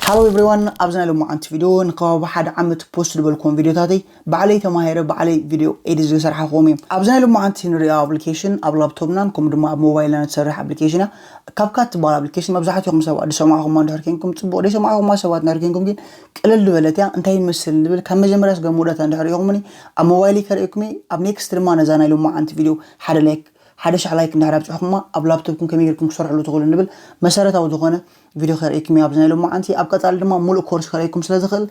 Hello everyone፣ ኣብዚ ናይ ሎማዓንቲ ቪድዮ ንከባቢ ሓደ ዓመት ፖስት ዝበልኩም ቪድዮታተይ ባዕለይ ተማሂረ ባዕለይ ቪድዮ ኤዲት ዝሰርሓኹም እዮም። ኣብዚ ናይ ሎማዓንቲ ንሪኦ ኣፕሊኬሽን ኣብ ላፕቶፕናን ከምኡ ድማ ኣብ ሞባይልና ንትሰርሕ ኣፕሊኬሽን እያ። ካፕካት ትበሃል ኣፕሊኬሽን መብዛሕትኹም ሰባት ዝሰማዕኹማ እንድሕር ኮንኩም ፅቡቕ፣ ዘይሰማዕኹማ ሰባት እንድሕር ኮንኩም ግን ቅልል ዝበለት እያ። እንታይ ይመስል ንብል ካብ መጀመርያ ስገም ወዳታ እንድሕር ኢኹምኒ ኣብ ሞባይል ከርእየኩም እየ። ኣብ ኔክስት ድማ ነዛ ናይ ሎማዓንቲ ቪድዮ ሓደ ላይክ ሓደ ሻዕ ላይክ እንድሕር ኣብፅሕኩማ ኣብ ላፕቶፕኩም ከመይ ጌርኩም ክሰርሕሉ ትኽእሉ ንብል መሰረታዊ ዝኾነ ቪድዮ ከርእየኩም እየ ኣብዚ ናይ ሎማዓንቲ። ኣብ ቀፃሊ ድማ ሙሉእ ኮርስ ከርእየኩም ስለ ዝኽእል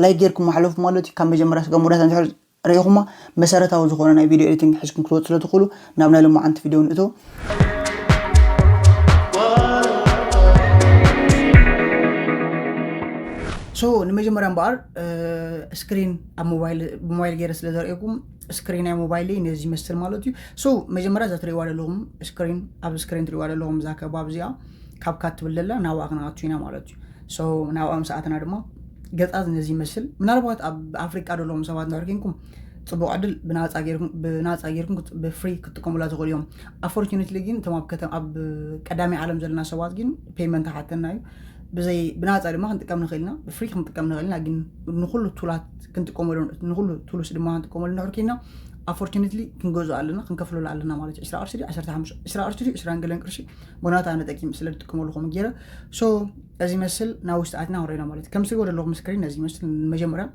ላይክ ጌርኩም ማሕለፉ ማለት እዩ። ካብ መጀመርያ ስገም ወዳታ እንድሕር ርኢኹማ መሰረታዊ ዝኾነ ናይ ቪድዮ ኤዲቲንግ ሒዝኩም ክትወፁ ስለ ትኽእሉ ናብ ናይ ሎማዓንቲ ቪድዮ ንእቶ። ሶ ንመጀመርያ እምበኣር ስክሪን ኣብ ሞባይል ብሞባይል ገይረ ስለ ዘርእየኩም ስክሪን ናይ ሞባይለይ ነዚ ይመስል ማለት እዩ። ሶ መጀመርያ እዛ ትርእይዋ ዘለኹም ስክሪን ኣብ ስክሪን ትርእይዋ ዘለኹም እዛ ከባቢ እዚኣ ካብ ካት ትብል ዘላ ናብኣ ክንኣቱ ኢና ማለት እዩ። ሶ ናብኣ ምስ ኣተና ድማ ገጻት ነዚ ይመስል። ምናልባት ኣብ ኣፍሪቃ ዘለኹም ሰባት እንድሕር ኮንኩም ጽቡቕ ዕድል ብናጻ ጌርኩም ብናጻ ጌርኩም ክት- ብፍሪ ክትጥቀሙላ ትኽእሉ እዮም። ኣፎርቹኔትሊ ግን እቶም ኣብ ከተማ ኣብ ቀዳማይ ዓለም ዘለና ሰባት ግን ፔመንት ሓተና እዩ። ብዘይ ብናጻ ድማ ክንጥቀም ንኽእል ኢና፣ ብፍሪ ክንጥቀም ንኽእል ኢና። ግን ንኹሉ ቱላት ክንጥቀመሉ ንኹሉ ቱልስ ድማ ክንጥቀመሉ እንድሕር ኮይና ኣፎርቹኔትሊ ክንገዝኦ ኣለና፣ ክንከፍለሉ ኣለና ማለት እዩ። ዕስራ ቅርሺ ድዩ ዓሰርተ ሓሙሽተ ዕስራ ቅርሺ ድዩ ዕስራን ገለን ቅርሺ ምኽንያቱ ኣነ ጠቂም ስለ ዝጥቀመሉ ከምኡ ገይረ። ሶ እዚ መስል ናብ ውሽጢ ኣትና ወረና ማለት እዩ። ከም ስሪጎ ዘለኹም ስክሪን ነዚ መስል መጀመርያ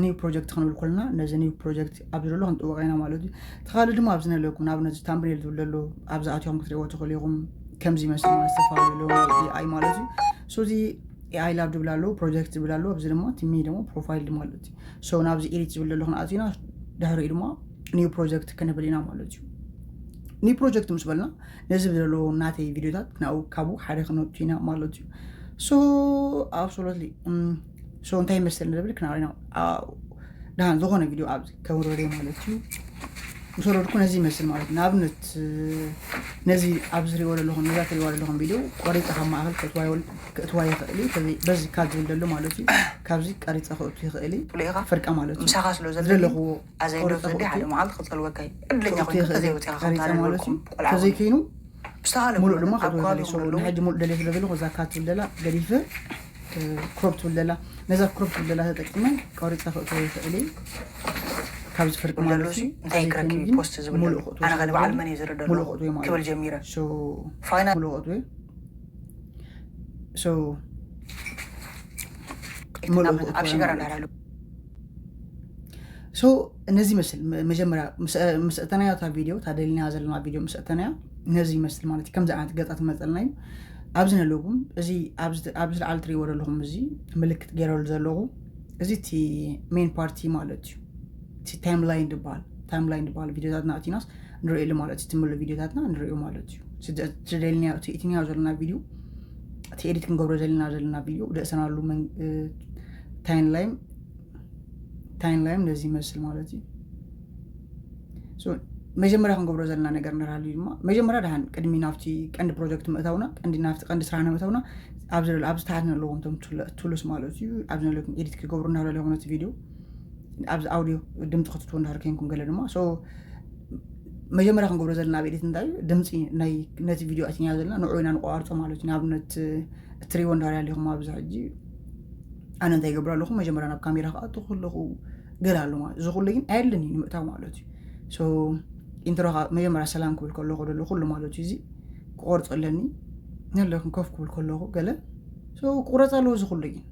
ኒው ፕሮጀክት ክንብል ኮለና ነዚ ኒው ፕሮጀክት ኣብዚ ዘሎ ክንጥወቕ ኢና ማለት እዩ። ተኻሊ ድማ ኣብዚ ነለኩም ንኣብነት ታምብኔል ዝብል ዘሎ ኣብዚ ኣትዮም ክትሪእዎ ትኽእሉ ኢኹም። ከምዚ መስል ዝተፈላለዩ ኣለዉ ኤኣይ ማለት እዩ። ሶ እዚ ኤኣይ ላብ ዝብል ኣለዉ ፕሮጀክት ዝብል ኣለዉ ኣብዚ ድማ ቲሚ ደግሞ ፕሮፋይል ማለት እዩ። ሶ ናብዚ ኤዲት ዝብል ዘሎ ክንኣቱ ኢና። ድሕሪኡ ድማ ኒው ፕሮጀክት ክንብል ኢና ማለት እዩ። ኒው ፕሮጀክት ምስ በልና ነዚ ዘሎ ናተይ ቪድዮታት ናብኡ ካብኡ ሓደ ክነቱ ኢና ማለት እዩ። ሶ ኣብሶሉትሊ ሶ እንታይ ይመስል ንብል ክናሪና ደሃን ዝኾነ ቪድዮ ኣብዚ ከውረደ ማለት እዩ። ምስ ወረድኩ ነዚ ይመስል ማለት እዩ። ንኣብነት ነዚ ኣብዚ ሪእዎ ዘለኹም ነዛ ትሪእዎ ዘለኹም ቪድዮ ቆሪፀ ካብ ማእኸል ከእትዋ ይኽእል እዩ። በዚ ካት ዝብል ዘሎ ማለት እዩ። ካብዚ ቀሪፀ ከእቱ ይኽእል እዩ። ፍርቀ ማለት እዩ። ምሳኻ ስለ ዘለኹዎ ኣዘይዶ ዘዲ ሓደ መዓልቲ ክፀልወካ እዩ። ዕድለኛ ኮይንካ ተዘይወፂኻ ከምታ ዝበልኩም ቆልዓ ተዘይከይኑ ብዝተኻለ ሙሉእ ድማ ክትወ ንሕጂ ሙሉእ ደልየ ስለ ዘለኹ እዛ ካት ዝብል ደላ ገዲፈ ክሮፕ ትብል ደላ ነዛ ክሮፕ ትብል ደላ ተጠቂመ ቆሪፀ ክእትዎ ይኽእል እዩ። ካብ ዝፍርቅ ማለት እዩ። እንታይ ክረክብ ፖስት ዝብል ሙሉእ ክእትዎ ኣነ ከ ንበዓል መን እዩ ዝርደሎ ክብል ጀሚረ። ፋይናል ሙሉእ ክእትዎ ሙሉእ ክእትዎ ኣብ ሽገራ እንዳሃሉ ሶ ነዚ ይመስል መጀመርያ ምስ እተናዮ እታ ቪድዮ እታ ደሊና ዘለና ቪድዮ ምስ እተናዮ ነዚ ይመስል ማለት እዩ። ከምዚ ዓይነት ገፃ ትመፀልና እዩ። ኣብዚ ነለኩም እዚ ኣብዚ ላዓሊ ትሪእዎ ዘለኹም እዚ ምልክት ገይረሉ ዘለኹ እዚ እቲ ሜን ፓርቲ ማለት እዩ። እቲ ታይም ላይን ዝበሃል ታይም ላይን ዝበሃል ቪድዮታትና ኣቲናስ ንርእየሉ ማለት እዩ። ትምሉ ቪድዮታትና ንርእዮ ማለት እዩ። ትደልናዮ እቲ ኢትናዮ ዘለና ቪድዮ እቲ ኤዲት ክንገብሮ ዘለና ዘለና ቪድዮ ደእሰናሉ ታይም ላይን ታይም ላይን ነዚ ይመስል ማለት እዩ። መጀመርያ ክንገብሮ ዘለና ነገር ንርሃሉ ድማ መጀመርያ ድሃን ቅድሚ ናብቲ ቀንዲ ፕሮጀክት ምእታውና ቀንዲ ናብቲ ቀንዲ ስራሕና ምእታውና ኣብዚ ኣብዚ ታሕትና ኣለዎም ቶም ቱሉስ ማለት እዩ። ኣብዚ ነለኩም ኤዲት ክገብሩ እናደለኹም ነቲ ቪድዮ ኣብዚ ኣውዲዮ ድምፂ ክትትው እንዳሃር ከንኩም ገለ ድማ መጀመርያ ክንገብሮ ዘለና ኣብ ኤዲት እንታይ እዩ ድምፂ ነቲ ቪድዮ ኣትኛ ዘለና ንዑ ኢና ንቋርፆ ማለት እዩ። ንኣብነት እትሪእዎ እንዳርያ ኣለኹም ኣብዚ ሕጂ ኣነ እንታይ ይገብር ኣለኹ መጀመርያ ናብ ካሜራ ክኣቱ ከለኹ ገለ ኣሎ ማለት እዚ ኩሉ ግን ኣየድልን እዩ ንምእታው ማለት እዩ። ኢንትሮ መጀመርያ ሰላም ክብል ከለኹ ደሎ ኩሉ ማለት እዩ። እዚ ክቆርፅ ኣለኒ ነለኹም ኮፍ ክብል ከለኹ ገለ ክቁረፅ ኣለዎ እዚ ኩሉ ግን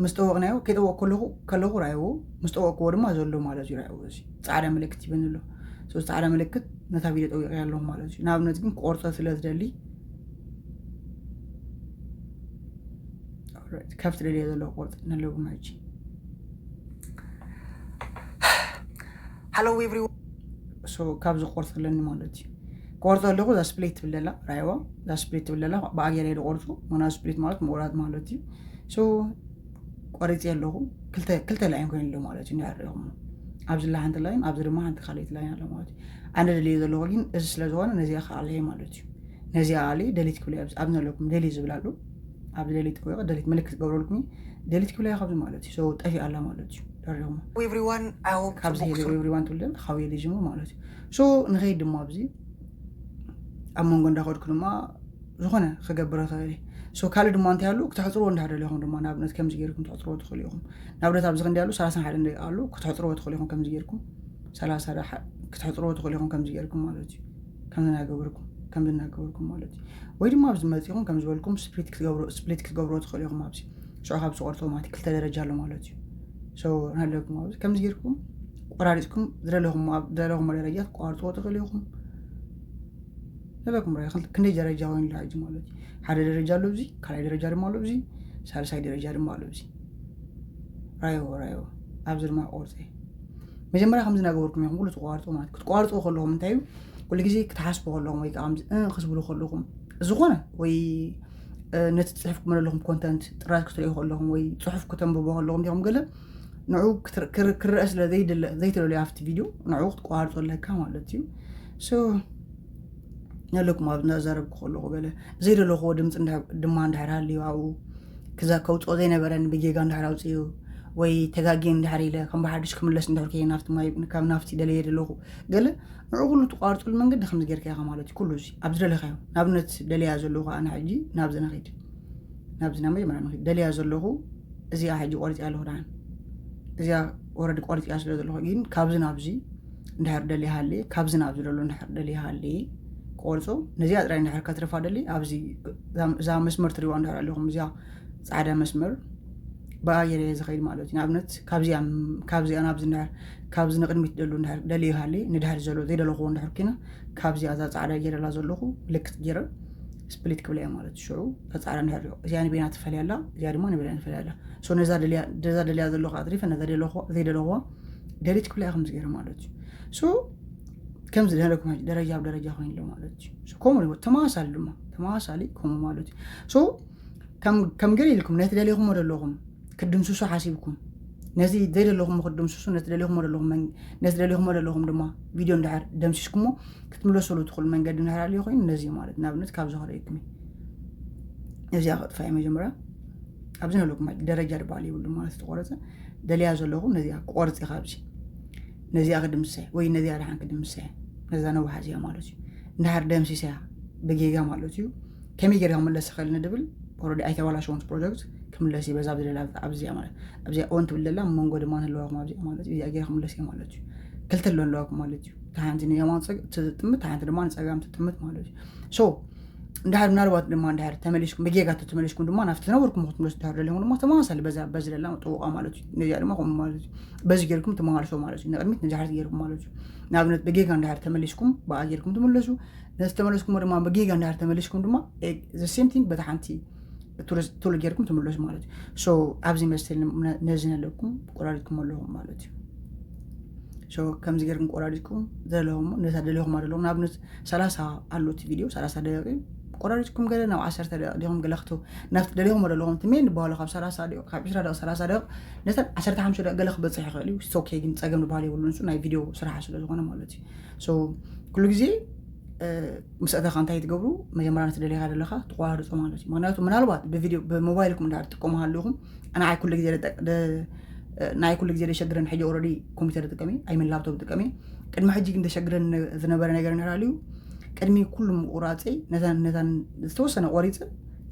ምስ ጠወቕናዮ ከይጠወቕ ከለኹ ከለኹ ራይዎ ምስ ጠወቕክዎ ድማ ዘሎ ማለት እዩ። ራይዎ እዚ ፃዕዳ ምልክት ይበኒ ኣሎ። ፃዕዳ ምልክት ነታ ቪድዮ ጠዊቐ ኣለኹ ማለት እዩ። ንኣብነት ግን ክቆርፀ ስለ ዝደሊ ከብቲ ደልዮ ዘለኹ ቆርፀ ነለዎ ማጂ ሃሎ ኤቭሪዋን ካብዚ ክቆርፅ ኣለኒ ማለት እዩ። ክቆርፆ ኣለኹ እዛ ስፕሌት ትብል ዘላ ራይዋ እዛ ስፕሌት ትብል ዘላ ብኣየር እየ ዝቆርፆ። ምክንያቱ ስፕሌት ማለት ምቁራፅ ማለት እዩ። ቆሪፂ ኣለኹ ክልተ ላይን ኮይኑ ኣሎ ማለት እዩ። ንሪኹም ኣብዚ ላ ሓንቲ ላይን ኣብዚ ድማ ሓንቲ ካልኣይቲ ላይን ኣሎ ማለት እዩ። ኣነ ደልዮ ዘለኹ ግን እዚ ስለ ዝኾነ ነዚኣ ክኣልየ ማለት እዩ። ነዚኣ ኣልየ ደሊት ክብል ኣብዚ ኣብዚ ዘለኩም ደሊ ዝብል ኣሎ ኣብዚ ደሊት ክብል ደሊት ምልክት ገብረልኩም ደሊት ክብል ካብዚ ማለት እዩ። ጠፊ ኣላ ማለት እዩ። ደሪኹም ኤቭሪዋን ኣይ ሆፕ ካብዚ ጽቡቕ ሄሎ ክትሪኡ። ኤቭሪዋን ትብል ደላ ካብ የለ ጅምሩ ማለት እዩ። ንኸይድ ድማ ኣብዚ ኣብ መንጎ እንዳኸድኩ ድማ ዝኾነ ክገብር ይኽእል እየ። So ካልእ ድማ እንታይ ኣሎ? ክተሕፅርዎ እንዳደለኹም ድማ ንኣብነት ከምዚ ጌርኩም ትሕፅርዎ ትኽእሉ ኢኹም። ንኣብነት ኣብዚ ክንዲ ኣሎ ሰላሳ ሓደ እንደ ኣሎ ክተሕፅርዎ ትኽእሉ ኢኹም። ከምዚ ጌርኩም ሰላሳ ክትሕፅርዎ ትኽእሉ ኢኹም። ከምዚ ጌርኩም ማለት እዩ። ከምዚ እናገበርኩም ከምዚ እናገበርኩም ማለት እዩ። ወይ ድማ ኣብዚ መፂኹም ከም ዝበልኩም ስፕሊት ክትገብሩ ስፕሊት ክትገብርዎ ትኽእሉ ኢኹም። ኣብዚ ሽዑ ካብ ዝቆርፅዎ ማለት እዩ ክልተ ደረጃ ኣሎ ማለት እዩ። So ናለኩም ኣብዚ ከምዚ ጌርኩም ቆራሪፅኩም ዝደለኹም ደረጃ ትቋርፅዎ ትኽእሉ ኢኹም። ዘለኩም ራይ ክንደይ ደረጃ ኮይኑ ኣሎ ሕጂ ማለት እዩ። ሓደ ደረጃ ኣሎ እዚ፣ ካልኣይ ደረጃ ድማ ኣሎ እዚ፣ ሳልሳይ ደረጃ ድማ ኣሎ እዚ። ራዮ ራዮ ኣብዚ ድማ ቆርፀ መጀመርያ ከምዚ እናገበርኩም ኢኹም ኩሉ ትቋርፁ ማለት ክትቋርፁ ከለኹም እንታይ እዩ ኩሉ ግዜ ክትሓስቡ ከለኹም ወይ ከዓ ክስብሉ ከለኹም ዝኾነ ወይ ነቲ ትፅሕፍኩም ዘለኹም ኮንተንት ጥራት ክትሪኡ ከለኹም ወይ ፅሑፍ ክተንብቡ ከለኹም ዲኹም ገለ ንዑ ክርአ ስለ ዘይደለ ዘይተደልዩ ኣብቲ ቪድዮ ንዑ ክትቋርፁ ኣለካ ማለት እዩ። ነለኩም ኣብ እናዛረብኩ ከለኹ ገለ ዘይደለኹዎ ድምፂ ድማ እንድሕር ሃልዩ ኣብኡ ክዛ ከውፅኦ ዘይነበረኒ ብጌጋ እንድሕር ኣውፅኡ ወይ ተጋግየ እንድሕር ኢለ ከም ብሓድሽ ክምለስ እንድሕር ከይነ ናብቲ ማይ ካብ ናብቲ ደለየ ዘለኹ ገለ ንዑ ኩሉ ትቋርፅሉ መንገዲ ከምዚ ጌርካ ኢኻ ማለት እዩ። ኩሉ እዚ ኣብ ዝደለኻዮ ንኣብነት ደለያ ዘለኹ ኣነ ሕጂ ናብዚ ንኺድ ናብዚ ናብ መጀመርያ ንኺድ ደለያ ዘለኹ እዚኣ ሕጂ ቆሪፅያ ኣለኹ ደሓን እዚኣ ወረዲ ቆሪፅያ ስለ ዘለኹ ግን ካብዚ ናብዚ እንድሕር ደልየ ሃልየ ካብዚ ናብዚ ደሎ እንድሕር ደልየ ሃልየ ክቆርፆ ነዚኣ ጥራይ እንድሕር ከትርፋ ደሊ ኣብዚ እዛ መስመር ትሪዋ እንድሕር ኣለኹም እዚኣ ፃዕዳ መስመር ብኣ ገይረ እየ ዝኸይድ ማለት እዩ። ንኣብነት ካብዚኣ ካብዚኣ ናብዚ እንድሕር ካብዚ ንቕድሚት ደሉ እንድሕር ደልየ ሃልየ ንድሕር ዘሎ ዘይደለኽዎ እንድሕር ኮይና ካብዚኣ እዛ ፃዕዳ ገይረላ ዘለኹ ምልክት ገይረ ስፕሊት ክብላ እየ ማለት እዩ። ሽዑ እዛ ፃዕዳ እንድሕር እዚኣ ንበይና ትፈልያ ኣላ እዚኣ ድማ ንበይና ትፈልያ ኣላ። So ነዛ ደልያ ነዛ ደልያ ዘለኹ ኣትሪፈ ነዛ ደለኹ ዘይደለኹዋ ደሊት ክብላ እየ ከምዚ ገይረ ማለት እዩ። So ከምዚ ደለኩም ደረጃ ኣብ ደረጃ ኮይኑ ኣሎ ማለት እዩ። So ከምኡ ተመሳሳሊ ድማ ተመሳሳሊ ከምኡ ማለት እዩ። So ከም ገለ ኢልኩም ነቲ ደሊኹሞ ዘለኹም ክትድምስሱ ሓሲብኩም ነዚ ዘይደለኹም ክትድምስሱ ነቲ ደሊኹሞ ዘለኹም ነቲ ደሊኹሞ ዘለኹም ድማ ቪድዮ እንድሕር ደምሲስኩሞ ክትምለሰሉ ትኽእሉ መንገዲ እንድሕር ኣልዮ ኮይኑ ነዚ ማለት ንኣብነት ካብዚ ክርእየኩም እዚኣ ከጥፋ እየ መጀመርያ ኣብዚ ነለኩም ደረጃ ዝበሃል የብሉ ማለት ዝተቆረፀ ደልያ ዘለኹም ነዚኣ ክቆርፅ እየ ካብዚ ነዚኣ ክድምስሰ ወይ ነዚኣ ደሓን ክድምስሰ ነዛ ነዋሓ እዚኣ ማለት እዩ። እንድሕር ደምሲሰያ ብጌጋ ማለት እዩ። ከመይ ገይረ ክምለስ ይኽእል ንድብል ኦረዲ ኣይተባላሸውን ፕሮጀክት ክምለስ እዩ በዛ ብደላ ኣብዚኣ ማለት ኣብዚኣ ኦን ትብል ደላ መንጎ ድማ ንለዋኩም ኣብዚኣ ማለት እዚኣ ገይረ ክምለስ እየ ማለት እዩ። ክልተ ኣለዋ ኣለዋኩም ማለት እዩ። እታ ሓንቲ ንየማን ትጥምት እታ ሓንቲ ድማ ንፀጋም ትጥምት ማለት እዩ። So እንድሕር ምናልባት ድማ እንድሕር ተመሊስኩም ብጌጋ ተመሊስኩም ድማ ናብቲ ዝነበርኩም ክትምለሱ እንድሕር ደሊኹም ድማ ተመሳሳሊ በዛ በዚ ደላ ጥውቃ ማለት እዩ። ነዚኣ ድማ ከምኡ ማለት እዩ። በዚ ጌርኩም ትመሃልሶ ማለት እዩ። ንቅድሚት ንድሕሪት ጌርኩም ማለት እዩ። ንኣብነት ብጌጋ እንድሕር ተመሊስኩም ብኣ ጌርኩም ትምለሱ ነዚ ተመለስኩሞ ድማ ብጌጋ እንድሕር ተመሊስኩም ድማ the same thing በታ ሓንቲ ቱል ጌርኩም ትምለሱ ማለት እዩ። So ኣብዚ መስል ነዚ ነለኩም ቆራሪጥኩም ኣለኹም ማለት እዩ። So ከምዚ ጌርኩም ቆራሪጥኩም ዘለኹም ነታ ደለኹም ኣለኹም ንኣብነት ሰላሳ ኣሎ እቲ ቪድዮ ሰላሳ ደቂቕ ቆራሪጥኩም ገለ ናብ ዓሰርተ ደቂቕ ዲኹም ገለ ክተው ናብቲ ደለኹም ኣለኹም እቲ ሜን ዝበሃሉ ካብ ሰላሳ ደቂቕ ካብ ዕስራ ደቂቕ ሰላሳ ደቂቕ ነተን ዓሰርተ ሓሙሽተ ደቂቕ ገለ ክበፅሕ ይኽእል እዩ። ሶኬ ግን ፀገም ዝበሃል የብሉ ንሱ ናይ ቪድዮ ስራሕ ስለ ዝኾነ ማለት እዩ። So ኩሉ ግዜ ምስ ኣተኻ እንታይ ትገብሩ መጀመርያ ነቲ ደሊኻ ዘለኻ ትቆራርፆ ማለት እዩ። ምክንያቱ ምናልባት ብቪድዮ ብሞባይልኩም እንዳ ትጥቀሙ ሃለኹም ኣነ ኣይ ኩሉ ግዜ ናይ ኩሉ ግዜ ደሸግረን ሕጂ ኦረዲ ኮምፒተር ጥቀሚ ኣይምን ላፕቶፕ ጥቀሚ ቅድሚ ሕጂ ግን ደሸግረን ዝነበረ ነገር እንድሕር ኣልዩ ቅድሚ ኩሉ ምቁራፀይ ነታን ነታን ዝተወሰነ ቆሪፀ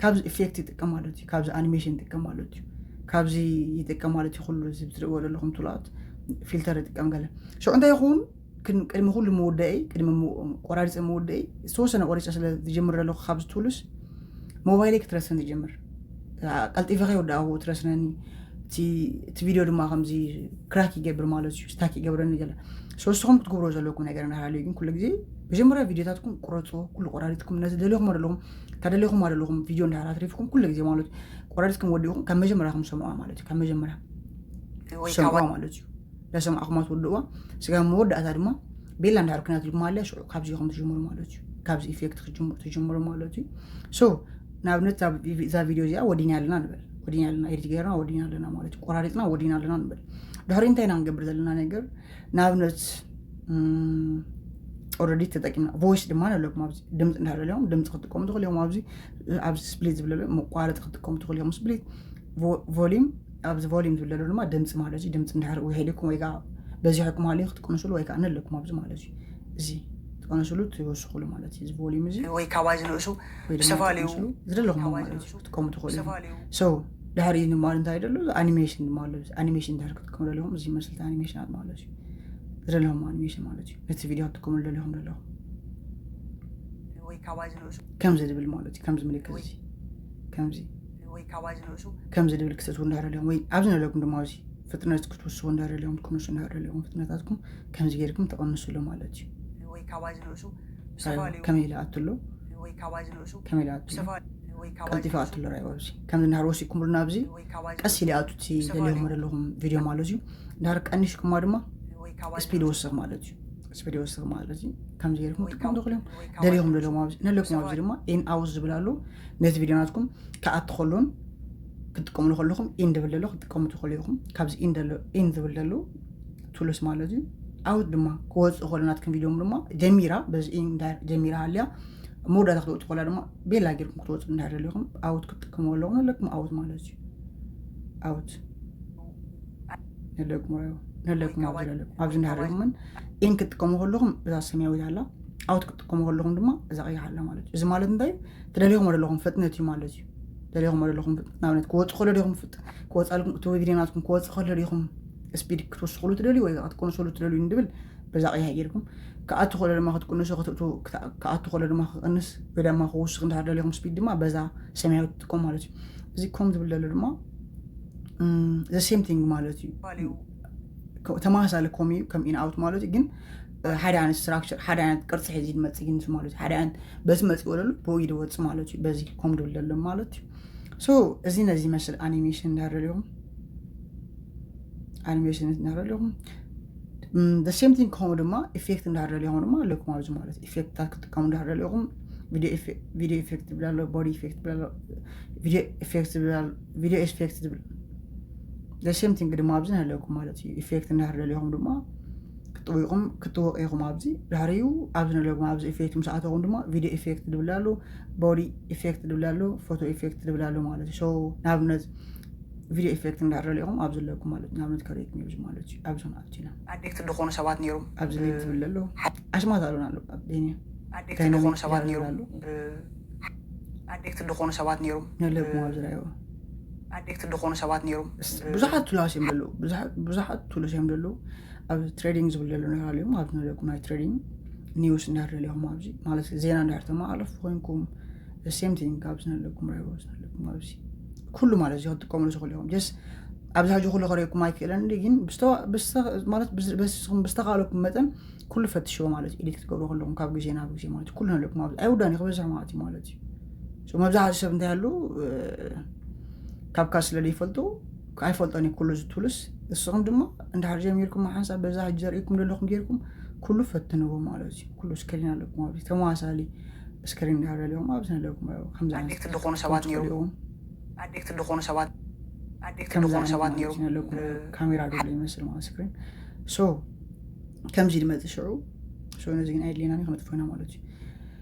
ካብዚ ኢፌክት ይጥቀም ማለት እዩ። ካብዚ ኣኒሜሽን ይጥቀም ማለት እዩ። ካብዚ ይጥቀም ማለት እዩ። ኩሉ እዚ ትርእዎ ዘለኹም ቱላት ፊልተር ይጥቀም ገለ ሽዑ እንታይ ይኸውን ቅድሚ ኩሉ ምውደአይ ቅድሚ ቆራሪፀ ምውደአይ ዝተወሰነ ቆሪፀ ስለ ዝጀምር ዘለኹ ካብዚ ቱልስ ሞባይለይ ክትረስን ትጀምር። ቀልጢፈ ከይወዳእኹ ትረስነኒ እቲ ቪድዮ ድማ ከምዚ ክራክ ይገብር ማለት እዩ። ስታክ ይገብረኒ ገለ ሶስትኹም ክትገብሮ ዘለኩም ነገር ናሃልዩ ግን ኩሉ ግዜ መጀመርያ ቪዲዮታትኩም ቁረፅዎ። ኩሉ ቆራሪፅኩም ነዚ ደሊኹም ኣለኹም ካብ ደሊኹም ኣለኹም ቪድዮ እንዳሃላ ትሪፍኩም ኩሉ ግዜ ማለት እዩ። ቆራሪፅኩም ወዲኹም ካብ መጀመርያ ከም ሰምዖ ማለት እዩ። ካብ መጀመርያ ሰምዖ ማለት እዩ። ዳሰማዕኹማ ትውድእዋ ስጋብ መወዳእታ ድማ ቤላ እንድሕር ኩናት ኢልኩም ኣልያ ሽዑ ካብዚ ኢኹም ትጅምሩ ማለት እዩ። ካብዚ ኢፌክት ክትጅምሩ ትጅምሩ ማለት እዩ። So ንኣብነት እዛ ቪድዮ እዚኣ ወዲና ኣለና ንበል ወዲና ኣለና ኤዲት ገይርና ወዲና ኣለና ማለት እዩ። ቆራሪፅና ወዲና ኣለና ንበል ድሕሪ እንታይ ኢና ክንገብር ዘለና ነገር ንኣብነት ኦረዲ ተጠቂምና ቮይስ ድማ ኣለኩም ኣብዚ ድምፂ እንዳደለኹም ድምፂ ክትጥቀሙ ትኽእሉ እዮም። ኣብዚ ኣብዚ ስፕሊት ዝብለሉ መቋረፂ ክትጥቀሙ ትኽእሉ እዮም። ስፕሊት ቮሊም ኣብዚ ቮሊም ዝብለሉ ድማ ድምፂ ማለት እዩ። ድምፂ እንድሕር ውሒድኩም ወይ ከዓ በዚሕኩም ሃልዩ ክትቅንስሉ ወይ ከዓ ነለኩም ኣብዚ ማለት እዩ። እዚ ክትቀንስሉ ትወስኽሉ ማለት እዩ። እዚ volume እዚ ወይ ካባዚ ንእሱ ወይ ድማ ዝተፈላለዩ ክትቀንስሉ ዝደለኹም ማለት እዩ። ክትጥቀሙ ትኽእሉ እዮም። So ድሕሪ ድማ እንታይ ደሎ? ኣኒሜሽን ድማ ኣሎ። ኣኒሜሽን ድሕሪ ክትጥቀሙ ደለኹም እዚ መስልቲ ኣኒሜሽናት ማለት እዩ። ዝደለኹም ኣኒሜሽን ማለት እዩ። ነቲ ቪድዮ ክትጥቀሙ ደለኹም ደለኹም ወይ ካባዚ ንእሱ ከምዚ ድብል ማለት እዩ። ከምዚ ምልክት እዚ ከምዚ ወይ ካባዚ ንእሱ ከምዚ ድብል ክትእትዉ እንዳደለኹም ወይ ኣብዚ ነለኩም ድማ እዚ ፍጥነት ክትውስኹ እንዳደለኹም ክትቅንሱ እንዳደለኹም ፍጥነታትኩም ከምዚ ጌርኩም ተቐንስሉ ማለት እዩ። ወይ ካባዚ ንእሱ ዝተፈላለዩ ከመይ ኢለ ኣትሎ ወይ ካባዚ ንእሱ ከመይ ኢለ ኣትሎ ቀልጢፈ ኣትሎ ራይ ኣብዚ ከምዚ እንዳሕር ወሲኩም ብሉና ኣብዚ ቀስ ኢለ ኣቱቲ ደለኹም ደለኹም ቪድዮ ማለት እዩ። እንዳሕር ቀኒሽኩማ ድማ ስፒድ ወስኽ ማለት እዩ። ስፒድ ወስኽ ማለት እዩ። ከምዚ ጌርኩም ክትጥቀሙ ትኽእሉ እዮም። ደሊኹም ደለኹም ኣብዚ ነለኩም ኣብዚ ድማ ኢን ኣውት ዝብል ኣሎ። ነቲ ቪድዮ ናትኩም ክኣቲ ከሎን ክትጥቀምሉ ከለኹም ኢን ድብል ደሎ ክትጥቀሙ ትኽእሉ ኢኹም። ካብዚ ኢን ደሎ ኢን ዝብል ደሎ ቱልስ ማለት እዩ። ኣውት ድማ ክወፅእ ከሎ ናትኩም ቪድዮም ድማ ጀሚራ በዚ ኢን ጀሚራ ሃልያ መወዳእታ ክትወፅእ ከላ ድማ ቤላ ጌርኩም ክትወፅእ እንዳደለኹም ኣውት ክትጥቀሙ ኣለኹም። ነለኩም ኣውት ማለት እዩ። ኣውት ነለኩም ነለኩም ኣብዚ እንዳሃረኹምን ኢን ክትጥቀሙ ከለኹም እዛ ሰማያዊት ኣላ ኣውት ክትጥቀሙ ከለኹም ድማ እዛ ቀያሕ ኣላ ማለት እዩ። እዚ ማለት እንታይ እዩ? ትደልኹም ዘለኹም ፍጥነት እዩ ማለት እዩ። ትደልኹም ዘለኹም ፍጥነት ንኣብነት ክወፅ ከሎ ዲኹም ክወፃልኩም እቲ ቪድዮ ናትኩም ክወፅ ከሎ ዲኹም ስፒድ ክትወስኽሉ ትደልዩ ወይ ክትቀንሰሉ ትደልዩ ንድብል በዛ ቀያሕ ጌርኩም ክኣቱ ከሎ ድማ ክትቅንሱ ክትእቱ ክኣቱ ከሎ ድማ ክቅንስ ወይ ድማ ክውስኽ እንድሕር ደሊኹም ስፒድ ድማ በዛ ሰማያዊ ትጥቀሙ ማለት እዩ። እዚ ኮም ዝብል ዘሎ ድማ the same thing ማለት እዩ። ተመሳሳሊ ኮም እዩ ከም ኢን ኣውት ማለት እዩ። ግን ሓደ ዓይነት ስትራክቸር ሓደ ዓይነት ቅርፂ ሒዚ መፅእ ማለት እዩ። ሓደ ዓይነት በዚ መፅእ ወለሉ ብኡ ይድወፅ ማለት እዩ። በዚ ኮም ድብል ዘሎ ማለት እዩ። So እዚ ነዚ መስል ኣኒሜሽን እንዳደለኹም ኣኒሜሽን እንዳደለኹም the same thing ከምኡ ድማ ኢፌክት እንዳደለኹም ድማ ኣለኩም ኣብዚ ማለት ኢፌክትታት ክትጥቀሙ እንዳደለኹም ቪዲዮ ኢፌክት ዝብል ኣሎ፣ ቦዲ ኢፌክት ዝብል ኣሎ፣ ቪዲዮ ኢፌክት ዝብል ኣሎ፣ ቪዲዮ ኢፌክት ዝብል the same thing ድማ ኣብዚ ኣለኩም ማለት እዩ። ኢፌክት እንዳደለኹም ድማ ክትጥውቁም ክትወቅ ኢኹም ኣብዚ ድሕሪኡ ኣብዚ ነለኩም ኣብዚ ኢፌክት ምስ ኣተኹም ድማ ቪዲዮ ኢፌክት ዝብል ኣሎ፣ ቦዲ ኢፌክት ዝብል ኣሎ፣ ፎቶ ኢፌክት ዝብል ኣሎ ማለት እዩ። So ንኣብነት ቪዲዮ ኢፌክት እንዳደለኹም ኣብዚ ኣለኩም ማለት እዩ። ንኣብነት ከርእየኩም እዩ ማለት እዩ። ኣብዚ ሆን ኣብቲና ኣዲክት ዝኾኑ ሰባት ነይሮም ኣብዚ ሊንክ ዝብል ኣሎ ኣሽማት ኣሉና ኣሎ ኣብ ደንያ ኣዲክት ዝኾኑ ሰባት ነይሮም ኣሎ ኣዲክት ዝኾኑ ሰባት ነይሮም ነለኩም ኣብዚ ራይዎ ኣዲክት ዝኾኑ ሰባት ነይሮም ብዙሓት ቱላስ እዮም ዘለዉ። ብዙሓት ቱልስ እዮም ዘለዉ። ኣብ ትሬዲንግ ዝብል ዘሎ ነገር ኣለዎም ኣብዚ ነለኩም ናይ ትሬዲንግ ኒውስ እንዳደለኹም ኣብዚ ማለት ዜና እንዳሕር ተመሓለፉ ኮይንኩም the same thing ኣብዚ ነለኩም ራይዎ ኣብዚ ነለኩም ኣብዚ ኩሉ ማለት እዚ ክትጥቀምሉ ዝኽእሉ ኢኹም። ጀስ ኣብዚ ሕጂ ኩሉ ከርእየኩም ኣይክእለን እንዲ ግን ማለት በስኹም ብዝተኻለኩም መጠን ኩሉ ፈትሽዎ ማለት ኤዲት ክትገብሩ ከለኹም ካብ ግዜ ናብ ግዜ ማለት ኩሉ ነለኩም ኣብዚ ኣይውዳን እዩ ክበዝሕ ማለት እዩ ማለት እዩ። መብዛሕትኡ ሰብ እንታይ ኣሉ ካብ ካስ ስለ ዘይፈልጡ ኣይፈልጦን እዩ ኩሉ እዚ ቱልስ። ንስኹም ድማ እንድሕር ጀሚርኩም ሓንሳብ በዛ ሕጂ ዘርእኩም ዘለኹም ጌርኩም ኩሉ ፈትንዎ ማለት እዩ። ኩሉ ስክሪን ኣለኩም ኣብዚ ተመሳሳሊ ስክሪን እንድሕር ዘለኹም ኣብዚ ኣለኩም ከምዚ ኣዲክት ዝኾኑ ሰባት ነይሮም ኣዲክት ዝኾኑ ሰባት ኣዲክት ዝኾኑ ሰባት ነይሮም ኣለኩም ካሜራ ዘሎ ይመስል ማለት ስክሪን so ከምዚ ድመፅእ ሽዑ so ነዚ ግን ኣይድልየና ክነጥፎ ኢና ማለት እዩ።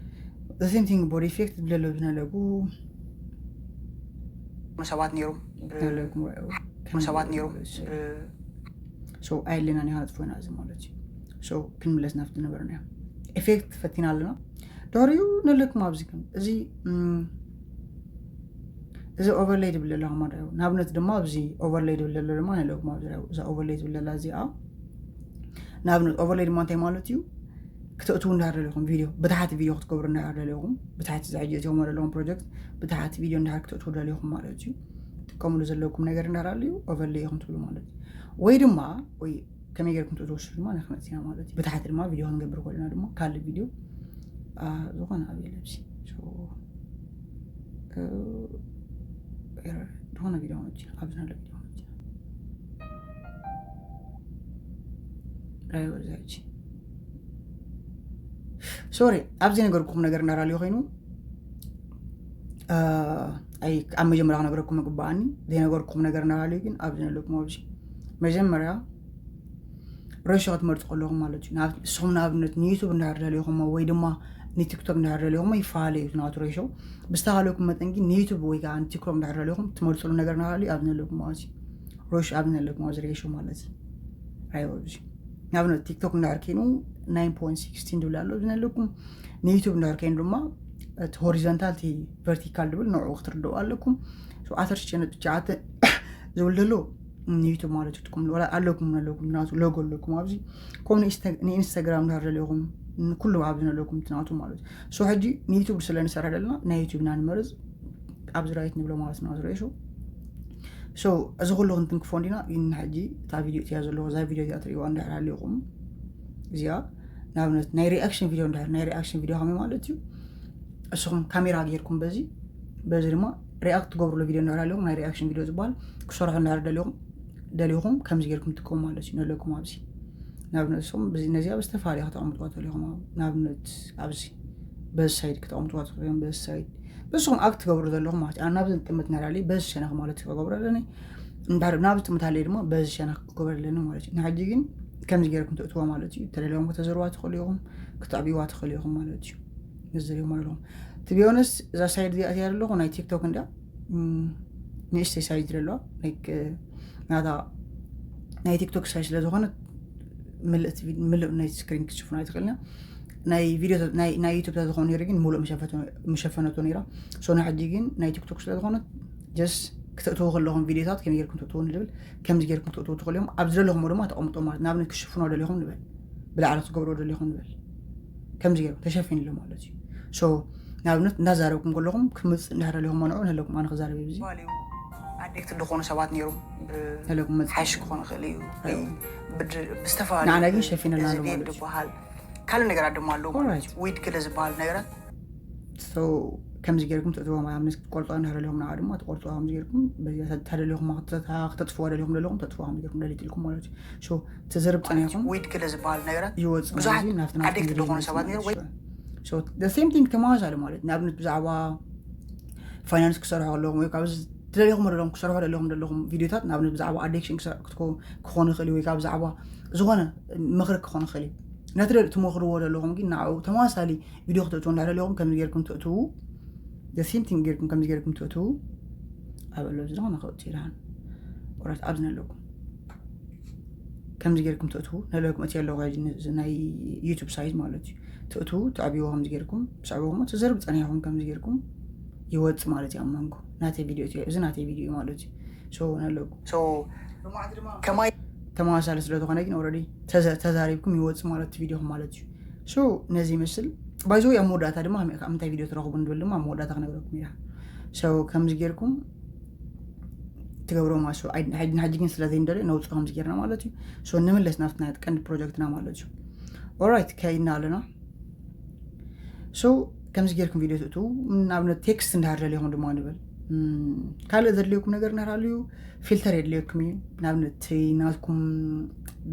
The same thing body effect ዝብለሎ ዝነለጉ ሰባት ነይሮም ሰባት ነይሮም so ኣየድልየና ኒኻ ነጥፎ ኢና እዚ ማለት እዩ። So ክንምለስ ናብቲ ዝነበርና ኢፌክት ፈቲና ኣለና። ድሕሪኡ ነለኩም ኣብዚ ከም እዚ እዚ ኦቨርለይ ድብል ለላ ማለት እዩ። ንኣብነት ድማ ኣብዚ ኦቨርለይ ድብል ለሎ ድማ ነለኩም ኣብዚ እዚ ኦቨርለይ ድብል ለላ እዚኣ ንኣብነት ኦቨርለይ ድማ እንታይ ማለት እዩ? ክተእትዉ እንዳደለኹም ቪድዮ ብታሕቲ ቪድዮ ክትገብሩ እንዳደለኹም ብታሕቲ ዝሕጂ እዚኦም ዘለኹም ፕሮጀክት ብታሕቲ ቪድዮ እንዳር ክተእትዉ ደለኹም ማለት እዩ። ትጥቀምሉ ዘለኩም ነገር እንዳር ኣለዩ ኦቨርለይ ኢኹም ትብሉ ማለት እዩ። ወይ ድማ ወይ ከመይ ገርኩም ትእትወስዱ ድማ ንክመፅና ማለት እዩ። ብታሕቲ ድማ ቪድዮ ክንገብር ከለና ድማ ካልእ ቪድዮ ዝኾነ ኣብ የለብሲ ዝኾነ ቪድዮ መፅና ኣብዚ ናለ ቪድዮ መፅና ራይወዛጂ ሶሪ ኣብዚ ነገርኩም ነገር እንዳራልዩ ኮይኑ ኣብ መጀመርያ ክነግረኩም ምግባኣኒ ዘይነገርኩም ነገር እንዳራልዩ ግን ኣብዚ ነለኩም ኣብዚ መጀመርያ ሬሾ ክትመርፁ ከለኹም ማለት እዩ። ንስኹም ንኣብነት ንዩቱብ እንዳሕር ደሊኹሞ ወይ ድማ ንቲክቶክ እንዳሕር ደሊኹሞ ይፈላለዩ እዩ ናቱ ሬሾ። ብዝተኻለኩም መጠን ግን ንዩቱብ ወይ ከዓ ንቲክቶክ እንዳሕር ደሊኹም ትመርፅሉ ነገር ናሃሉ ኣብዚ ነለኩም ማለት እዩ። ሬሾ ኣብዚ ነለኩም ኣብዚ ሬሾ ማለት እዩ። ራይወዚ ንኣብነት ቲክቶክ እንድሕር ኮይኑ ናይን ፖይንት ሲክስቲን ድብል ኣሎ ዝነለኩም። ንዩቱብ እንድሕር ኮይኑ ድማ እቲ ሆሪዞንታል እቲ ቨርቲካል ድብል ንዕኡ ክትርድኡ ኣለኩም። ኣስር ሽዱሽተ ነጥቢ ትሽዓተ ዝብል ዘሎ ንዩቱብ ማለት እዩ። ትኩም ኣለኩም ኣለኩም ናቱ ሎጎ ኣለኩም ኣብዚ። ከምኡ ንኢንስታግራም እንድሕር ደለኹም ኩሉ ኣብዚ ዘለኩም ናቱ ማለት እዩ። ሶ ሕጂ ንዩቱብ ስለ ንሰርሕ ዘለና ናይ ዩቱብ ኢና ንመርፅ ኣብዚ ራይት ንብሎ ማለት ነው ዝረእሹ። ሶ እዚ ኩሉ ክንትንክፎ እንዲና ግን ሕጂ እታ ቪዲዮ እቲያ ዘለዎ እዛ ቪዲዮ እዚኣ ትሪእዋ እንድሕር ሃልዩኹም እዚኣ ንኣብነት ናይ ሪኣክሽን ቪዲዮ እንድሕር ናይ ሪኣክሽን ቪዲዮ ከመይ ማለት እዩ። እስኹም ካሜራ ገይርኩም በዚ በዚ ድማ ሪኣክት ትገብሩሉ ቪዲዮ እንድሕር ሃልዩኹም ናይ ሪኣክሽን ቪዲዮ ዝበሃል ክሰርሑ እንድሕር ደሊኹም ደሊኹም ከምዚ ገይርኩም ትጥቀሙ ማለት እዩ ነለኩም ኣብዚ ንኣብነት እሶም ነዚኣ ብዝተፈላለየ ከተቐምጥዋ ተሊኹም ንኣብነት ኣብዚ በዚ ሳይድ ከተቐምጥዋ ትኽእሉ በዚ ሳይድ በስኹም ኣክት ትገብሩ ዘለኹም ማለት እዩ ናብዚ ጥምት ናላለ በዚ ሸነኽ ማለት ክገብሩ ኣለኒ እንድሕር ናብዚ ጥምት ኣለይ ድማ በዚ ሸነኽ ክገብሩ ኣለኒ ማለት እዩ ንሕጂ ግን ከምዚ ገይርኩም ትእትዋ ማለት እዩ ተደለኹም ከተዘርዋ ትኽእሉ ኢኹም ክትዕብይዋ ትኽእሉ ኢኹም ማለት እዩ ንዝሪኹም ኣለኹም ትቢዮነስ እዛ ሳይድ እዚኣ እቲያ ዘለኹ ናይ ቲክቶክ እንዳ ንእሽተይ ሳይዝ ዘለዋ ናታ ናይ ቲክቶክ ሳይዝ ስለ ዝኾነ ምልእ ናይ ስክሪን ክትሽፍኖ ኣይትኽእልና ናይ ቪዲዮ ናይ ዩቱብ ተዝኾኑ ነይሩ ግን ሙሉእ መሸፈነቶ ነይራ ሶ ንሕጂ ግን ናይ ቲክቶክ ስለ ዝኾነ ጀስ ክትእትዉ ከለኹም ቪዲዮታት ከመይ ጌርኩም ትእትዉ ንብል ከምዚ ጌርኩም ትእትዉ ትኽእሉ እዮም ኣብ ዝደለኹም ድማ ተቐምጦ ማለት ንኣብነት ክሽፍኖ ደሊኹም ንብል ብላዕሊ ክትገብሮ ደሊኹም ንብል ከምዚ ጌርኩም ተሸፊንሉ ማለት እዩ ሶ ንኣብነት እንዳዛረብኩም ከለኹም ክምፅእ እንዳሕረ ደሊኹም መንዑ ንህለኩም ኣነ ክዛረብ እዩ ኣዴክት ዝኾኑ ሰባት ነይሮም ነለኩም መፅእ ሓሽ ክኾኑ ይኽእል እዩ ብዝተፈላለዩ ንዓና ግን ሸፊነልና ኣሎ ማለት እዩ ዝበሃል ካልእ ነገራት ድማ ኣለዉ ማለት እዩ ዊድ ክለ ዝበሃል ነገራት ከምዚ ጌርኩም ትእትዎም ኣብነት ክትቆርፅዋ እንድሕር ደሊኹም ንዓ ድማ ትቆርፅዋ ከምዚ ጌርኩም ተደሊኹም ክተጥፍዋ ደሊኹም ደለኹም ተጥፍዋ ከምዚ ጌርኩም ደሊት ኢልኩም ማለት እዩ ተዘርብ ፀኒኹም ዊድ ክለ ዝበሃል ነገራት ይወፅ ብዙሓት ኣዴክት ዝኾኑ ሰባት ነይሩ ወይ ሴም ቲንግ ተመሳሳሊ ማለት ንኣብነት ብዛዕባ ፋይናንስ ክሰርሑ ከለኹም ወይ ካብ ትደሊኹም ደለኹም ክሰርሑ ደለኹም ደለኹም ቪዲዮታት ንኣብነት ብዛዕባ ኣዲክሽን ክኾኑ ይኽእል ወይ ካብ ብዛዕባ ዝኾነ ምኽሪ ክኾኑ ይኽእል እዩ ነቲ ትመኽርዎ ደለኹም ግን ንዓኡ ተመሳሳሊ ቪድዮ ክትእትዉ እንዳደለኹም ከምዚ ጌርኩም ትእትዉ ሴም ቲንግ ጌርኩም ከምዚ ጌርኩም ትእትዉ ኣብ ኣሎ እዚ ዝኾነ ክእቱ ይልሃን ቁረት ኣብዚ ነለኩም ከምዚ ጌርኩም ትእትዉ ነለኩም እቲ ኣለኹ ናይ ዩቱብ ሳይት ማለት እዩ ትእትዉ ትዕብይዎ ከምዚ ጌርኩም ትስዕብዎ እሞ ትዘርብ ፀኒሕኩም ከምዚ ጌርኩም ይወፅ ማለት እዩ ኣብ መንጎ ናተይ ቪድዮ እዚ ናተይ ቪድዮ ማለት እዩ ነለኩም ከማይ ተመሳሳሊ ስለ ዝኾነ ግን ኦረዲ ተዛሪብኩም ይወፅ ማለት ቪድዮኹም ማለት እዩ ነዚ ይመስል ባይዘ ኣብ መወዳእታ ድማ ምንታይ ቪድዮ ትረኽቡ ንብል ድማ ኣብ መወዳእታ ክነግረኩም ኢና ከምዚ ጌርኩም ትገብሮ ማለት ንሕጂ ግን ስለ ዘይንደልዮ ነውፅኦ ከምዚ ጌርና ማለት እዩ ንምለስ ናብቲ ናይ ቀንዲ ፕሮጀክትና ማለት እዩ ኦራይት ከይድና ኣለና ከምዚ ጌርኩም ቪድዮ ትእትዉ ንኣብነት ቴክስት እንዳሃር ደሊኹም ድማ ንብል ካልእ ዘድልየኩም ነገር እንዳሃልዩ ፊልተር የድልየኩም እዩ ንኣብነት ናትኩም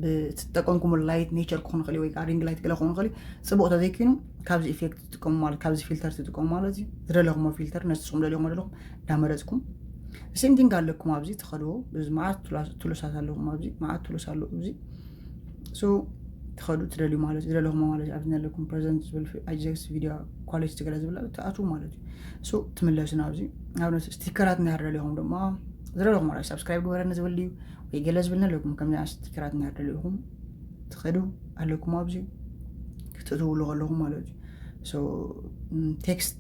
ብትጠቀምኩም ላይት ኔቸር ክኾኑ ክእል ወይ ሪንግ ላይት ገለ ክኾኑ ክእል ፅቡቅ ተዘይኪኑ ካብዚ ኢፌክት ትጥቀሙ ማለት ካብዚ ፊልተር ትጥቀሙ ማለት እዩ ዝደለኹሞ ፊልተር ነስኹም ደሊኹም ደለኹም እንዳመረፅኩም ሴም ቲንግ ኣለኩም ኣብዚ ትኸድዎ እዚ መዓት ቱሉሳት ኣለኩም ኣብዚ መዓት ቱሉስ ኣለኩ እዚ ትኸዱ ትደልዩ ማለት ዝደለኹሞ ማለት ኣብዚ ዘለኩም ፕሬዘንት ዝብል ኣጀክስ ቪድዮ ኳሊቲ ትገለ ዝብል ትኣትዉ ማለት እዩ ትምለሱ ናብዚ ኣብነት ስቲከራት እንዳደለኹም ድማ ዝደለኹም ማለት ሳብስክራይብ ግበረኒ ዝብል ድዩ ወይ ገለ ዝብል ኣለኩም ከምዚ ስቲከራት እንዳደለኹም ትኸዱ ኣለኩም ኣብዚ ክትእትውሉ ከለኹም ማለት እዩ ቴክስት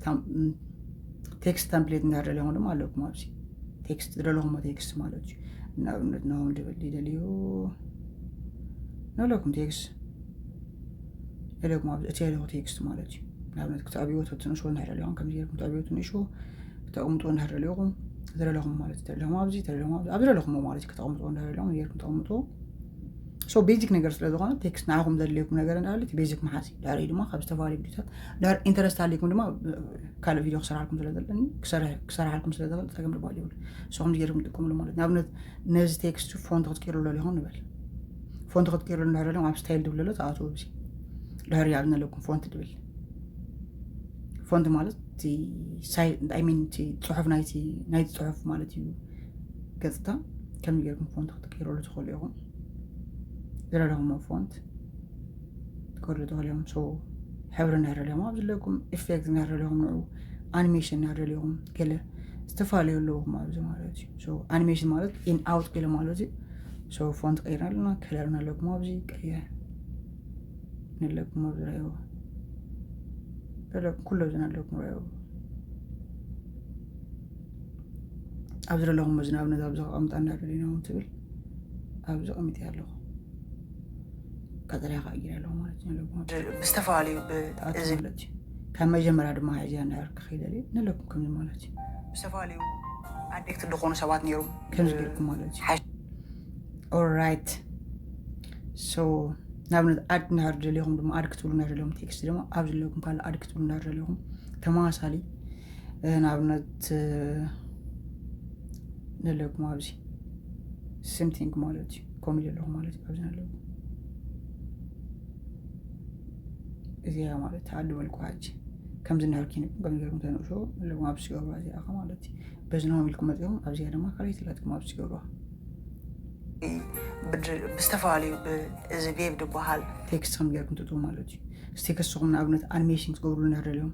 ቴክስት ታምፕሌት እንዳደለኹም ድማ ኣለኩም ኣብዚ ቴክስት ዝደለኹሞ ቴክስት ማለት እዩ ንኣብነት ናሆም ድብል ይደልዩ ነለኩም ቴክስት ደለኩም ኣብዚ እቲ ያለኹ ቴክስት ማለት እዩ ንኣብነት ክትዕብዎ ተትንእሽዎ እንድሕር ደሊኹም ከምዚ ጌርኩም ትዕብዎ ትንእሽዎ ተቕምጥዎ እንድሕር ደሊኹም ዝደለኹም ማለት ተደለኹም ኣብዚ ተደለኹም ኣብዚ ኣብ ዝደለኹም ማለት እዩ ከተቕምጥዎ እንድሕር ደሊኹም ጌርኩም ተቕምጥዎ ሶ ቤዚክ ነገር ስለ ዝኾነ ቴክስት ንዓኹም ዘድልየኩም ነገር እንዳለ እቲ ቤዚክ መሓዝ እዩ ድሕሪ ድማ ካብ ዝተፈላለዩ ቪዲዮታት ድሕር ኢንተረስት ኣለኩም ድማ ካልእ ቪድዮ ክሰርሓልኩም ስለ ዘለኒ ክሰርሓልኩም ስለ ዝኽእል ፀገም ድባል ይብሉ ንስኹም ጌርኩም ትጥቀምሉ ማለት ንኣብነት ነዚ ቴክስት ፎንት ክትቀይሩሉ ኣለኹም ንበል ፎንት ክትቀይሩሉ እንድሕር ደለኹም ኣብ ስታይል ድብል ኣሎ ተኣትዉ ኣብዚ ድሕሪ ኣብ ነለኩም ፎንት ድብል ፎንት ማለት ሚን እቲ ፅሑፍ ናይቲ ናይቲ ፅሑፍ ማለት እዩ ገፅታ ከመይ ጌርኩም ፎንት ክትቀይሩሉ ትኽእሉ ኢኹም ዝረለኹሞ ፎንት ትከዱ ተኽእሉ እዮም ሶ ሕብሪ እንድሕር ደሊኹም ኣብ ዘለኩም ኢፌክት እንድሕር ደሊኹም ንዑ ኣኒሜሽን እንድሕር ደሊኹም ገለ ዝተፈላለዩ ኣለውኹም ኣብዚ ማለት እዩ ኣኒሜሽን ማለት ኢን ኣውት ገለ ማለት እዩ ሶ ፎንት ቀይርና ኣለና ከለር ኣለኩም ኣብዚ ቀይር ንለኩም ኣብዚ ረእይዎ። ኩሎ እዚ ንለኩም ረእይዎ። ኣብዚ ዘለኹም እዚ ንኣብነት ኣብዚ ከቐምጣ እንዳደለና እውን ትብል ኣብዚ ቀሚጠ ኣለኹ። ቀጠልያ ከዓ ጌረ ኣለኹ ማለት እዩ። ንለኩም ብዝተፈላለዩ እዚ ማለት እዩ። ካብ መጀመርያ ድማ ሒዝያ እንዳር ክኸይደ ንለኩም ከምዚ ማለት እዩ። ዝተፈላለዩ ኣዴክት ዝኾኑ ሰባት ነይሮም ከምዚ ጌርኩም ማለት እዩ። ኦራይት። ሶ ንኣብነት ኣድ እንድሕር ደሊኹም ድማ ኣድ ክትብሉ እንድሕር ደሊኹም ቴክስት ድማ ኣብ ዘለኩም ካልእ ኣድ ክትብሉ እንድሕር ደሊኹም ተመሳሳሊ ንኣብነት ንለኩም ኣብዚ ስምቲንግ ማለት እዩ። ኮሚ ዘለኹ ማለት እዩ ኣብዚ ኣለኩም እዚኣ ማለት ተኣድበልኩ ሕጂ ከምዚ እንድሕር ኪንኩም ከም ገርኩም ተንእሾ ኣለኩም ኣብዚ ገብሩ እዚኣ ማለት እዩ። በዚ ንሆም ኢልኩም መፂኹም ኣብዚኣ ድማ ካልኣይቲ ላትኩም ኣብዚ ገብሩ ብዝተፈላለዩ እዚ ቬብ ዝበሃል ቴክስት ከም ገርኩም ትጥቡ ማለት እዩ። ስቴክስኹም ንኣብነት ኣኒሜሽን ክትገብሩ እንድሕር ደልዮም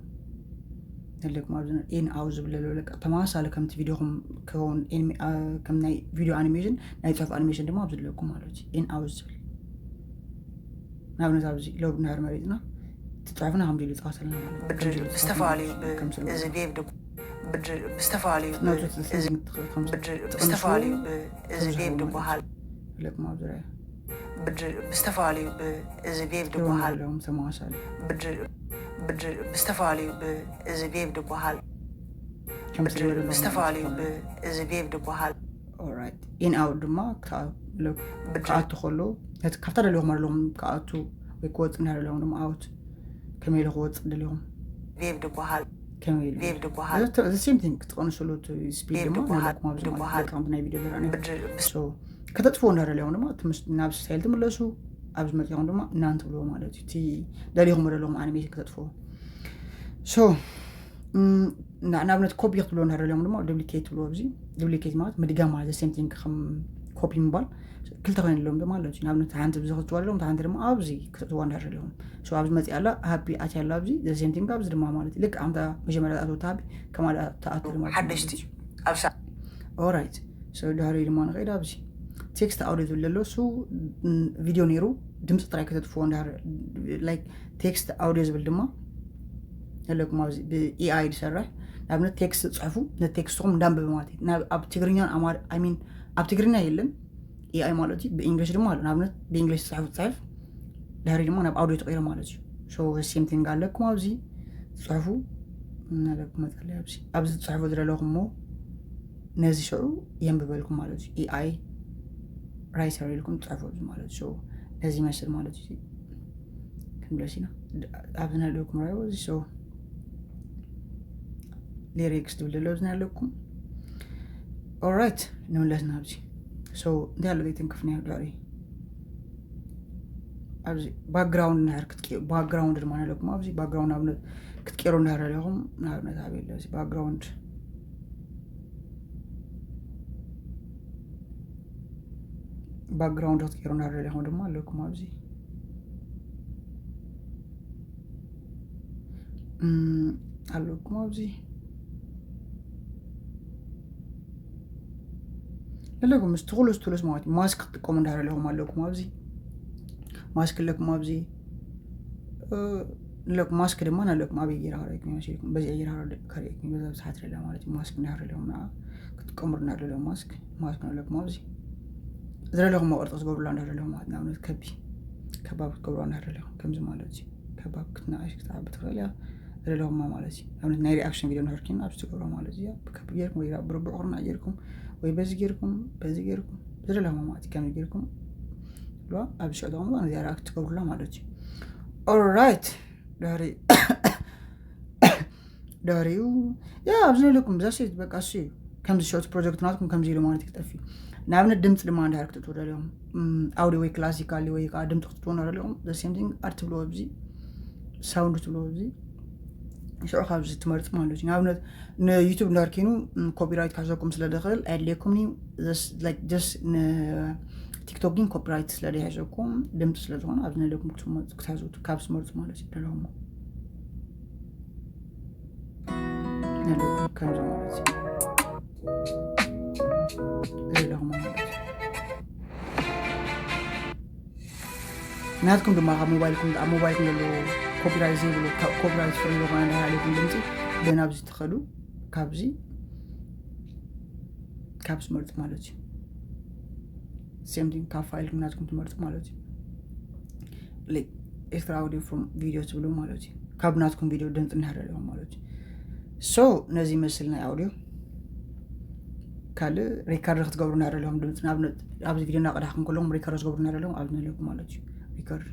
ዘለኩም ኣብዚ ኤን ኣው ዝብል ዘሎ ለቃ ተመሳሳሊ ከምቲ ቪዲዮኹም ክኸውን ኤንሚ- ኣ- ከም ናይ ቪዲዮ ኣኒሜሽን ናይ ፅሑፍ ኣኒሜሽን ድማ ኣብዚ ዘለኩም ማለት እዩ። ኤን ኣው ዝብል ንኣብነት ኣብዚ ሎብ እንድሕር መሪፅና እቲ ፅሑፍና ከምዚ ኢሉ ይፃወተልና ማለት እዩ። ከምዚ ኢሉ ይፃወተልና ብዝተፈላለዩ ከም ስለ እዚ ቬብ ድ- ብዝተፈላለዩ ነቱ እዚ ትስንት ከም ብዝተፈላለዩ እዚ ቬብ ዝበሃል ለቅማ ኣብ ዙሪያ ብዝተፈላለዩ እዚ ቬብ ዝበሃል ዘለዎም ተመሳሳሊ ብዝተፈላለዩ እዚ ቬብ ዝበሃል ብዝተፈላለዩ እዚ ቬብ ዝበሃል ኢን ኣውት ድማ ክኣቱ ከሎ ካብታ ደለኹም ኣለኹም ክኣቱ ወይ ክወፅ እንዳደለኹም ድማ ኣውት ከመይ ኢሉ ክወፅእ ደሊኹም ቬብ ዝበሃል ከመይ ኢሉ ቬብ ዝበሃል እዚ ሴም ቲንግ ክትቀንስሉ እቲ ስፒድ እዚ ድማ ዝበሃል- ናይኩም ኣብዚ ማለት ዝበሃል። ለቃምቲ ናይ ቪዲዮ ዘራእኒ ብድር- ብስ- So፣ ከተጥፍዎ እንዳደለኹም ድማ እቲ ምስ- ናብ ስታይል ትምለሱ ኣብዚ መፂኹም ድማ እናን ትብልዎ ማለት እዩ እቲ ደሊኹም ዘለኹም ኣኒሜሽን ከተጥፍዎ ሶ ም፣ ና- ንኣብነት ኮፒ ክትብልዎ እንዳደለኹም ድማ ዱፕሊኬት ትብልዎ ኣብዚ ዱፕሊኬት ማለት ምድጋም ማለት ሴም ቲንግ ከም ኮፒ ምባል ክልተ ኮይነ ኣለዎም ድማ ኣለዉ ንኣብነት ሓንቲ ብዚ ክትዋ ኣለዎም ሓንቲ ድማ ኣብዚ ክትዋ እንዳደለኹም ሶ ኣብዚ መፂኣ ኣላ ሃፒ ኣትያ ኣላ ኣብዚ ዘሴም ቲንግ ኣብዚ ድማ ማለት እዩ ልክ ኣምታ መጀመርያ ዝኣተወት ሃፒ ከማ ተኣቱ ድማ ሓደሽቲ ኣብ ሳ ኦራይት ሶ ድሕሪ ድማ ንኸይድ ኣብዚ ቴክስት ኣውዲዮ ዝብል ዘሎ እሱ ም፣ ቪድዮ ነይሩ ድምፂ ጥራይ ከተጥፍዎ እንዳር ላይክ ቴክስት ኣውዲዮ ዝብል ድማ ኣለኩም ኣብዚ ብኤኣይ ዝሰርሕ ንኣብነት ቴክስት ፅሑፉ ነቴክስትኹም እንዳንበበ ማለት እዩ ናብ- ኣብ ትግርኛን ኣማር ሚን ኣብ ትግርኛ የለን ኤኣይ ማለት እዩ ብእንግሊሽ ድማ ኣሎ ንኣብነት ብእንግሊሽ ዝፅሕፍ ዝፅሕፍ ድሕሪ ድማ ናብ ኣውዲዮ ተቀይረ ማለት እዩ ሶ ሴም ቲንግ ኣለኩም ኣብዚ ፅሑፉ እናለኩም መፀለይ ኣብዚ ኣብዚ ፅሑፉ ዝደለኹም እሞ ነዚ ሽዑ የንብበልኩም ማለት እዩ ኤኣይ ራይተር ኢልኩም ፅሑፉ ኣብዚ ማለት እዩ ነዚ ይመስል ማለት እዩ ክንብለስ ኢና ኣብዚ ናይ ኣለኩም ራዮ እዚ ሶ ሊሪክስ ትብል ዘሎ ኣብዚ ናይ ኣለኩም ኦራይት ንምለስ ናብዚ ሶ እንታይ ኣሎ ዘይትንክፍና ድሕሪ ኣብዚ ባክግራውንድ ንድሕር ክትቀ- ባክግራውንድ ድማ ኣለኩም ኣብዚ ባክግራውንድ ኣብነት ክትቀይሩ እንዳደለኹም ንኣብነት ኣብ የለ እዚ ባክግራውንድ ባክግራውንድ ክትቀይሩ እንዳደለኹም ድማ ኣለኩም ኣብዚ እም፣ ኣለኩም ኣብዚ ኣለኩም ምስ ትኹሉስ ትሉስ ማለት እዩ። ማስክ ክትጥቀሙ እንዳደለኹም ኣለኩም ኣብዚ ማስክ ኣለኩም ኣብዚ እ፣ ኣለኩም ማስክ ድማ ኣለኩም ኣበይ ጌራ ከርእየኩም ይመስልኩም በዚ ጌራ ከርእየኩም በዛ ብዝሓት ደላ ማለት እዩ ማስክ እንዳደለኹም ንዓ ክትጥቀሙ እንዳደለኹም ማስክ ማስክ ኣለኩም ኣብዚ ዝደለኹም መቆርፂ ክትገብሩላ እንዳደለኹም ማለት ንኣብነት ከቢ ከባብ ክትገብሩ እንዳደለኹም ከምዚ ማለት እዩ ከባብ ክትነኣሽ ክትዓቢ ትኽእል እያ ዝደለኹማ ማለት እዩ ኣብነት ናይ ሪኣክሽን ቪድዮ ንሕርኪን ኣብዚ ትገብሮ ማለት እዩ ከቢ ጌርኩም ወይ ብርብዕ ቁርና ጌርኩም ወይ በዚ ጌርኩም በዚ ጌርኩም ዝደለኹማ ማለት እዩ ከምዚ ጌርኩም ብሎ ኣብ ሽዕጥኹም ነዚኣ ሪኣክት ትገብሩላ ማለት እዩ ኦራይት ድሕሪ ድሕሪኡ ያ ኣብዚ ዘለኩም ብዛ ሴት በቃ እሱ እዩ ከምዚ ሾርት ፕሮጀክት ናትኩም ከምዚ ኢሉ ማለት ክጠፊ ንኣብነት ድምፂ ድማ እንድሕር ክትእትው ደሊኹም ኣውዲ ወይ ክላሲካሊ ወይ ከዓ ድምፂ ክትትው ደሊኹም ሴም ቲንግ ኣድ ትብልዎ ኣብዚ ሳውንድ ትብልዎ ኣብዚ ሽዑ ካብዚ ትመርፅ ማለት እዩ ንኣብነት ንዩቱብ እንዳርኪኑ ኮፒራይት ካሰኩም ስለ ዝኽእል ኣየድልየኩም እዩ ስ ንቲክቶክ ግን ኮፒራይት ስለ ዘይሕዘኩም ድምፂ ስለ ዝኾነ ኣብዚ ነለኩም ክትሕዙ ካብ ዝመርፁ ማለት እዩ ደለኹሞ ነለኩም ከምዚ ማለት እዩ ደለኹሞ ማለት እዩ ናትኩም ድማ ካብ ሞባይልኩም ኣብ ሞባይልኩም ዘሎ ኮፒራይት ዘይብሉ ኮፒራይት ፍሪ ዝኾነ እንዳሃለኩም ድምፂ ብናብዚ ትኸዱ ካብዚ ካብ ትመርፁ ማለት እዩ። ሴም ቲንግ ካብ ፋይልኩም ናትኩም ትመርፁ ማለት እዩ። ኤክስትራ ኣውዲዮ ፍሮም ቪዲዮ ትብሉ ማለት እዩ። ካብ ናትኩም ቪዲዮ ድምፂ እናሃለለኹም ማለት እዩ። ሶ ነዚ ይመስል ናይ ኣውዲዮ። ካልእ ሪከርድ ክትገብሩ እናደለኹም ድምፂ ንኣብነት ኣብዚ ቪዲዮ እናቐዳሕኩም ከለኹም ሪከርድ ክትገብሩ እናደለኹም ኣብዚ ነለኩም ማለት እዩ። ሪከርድ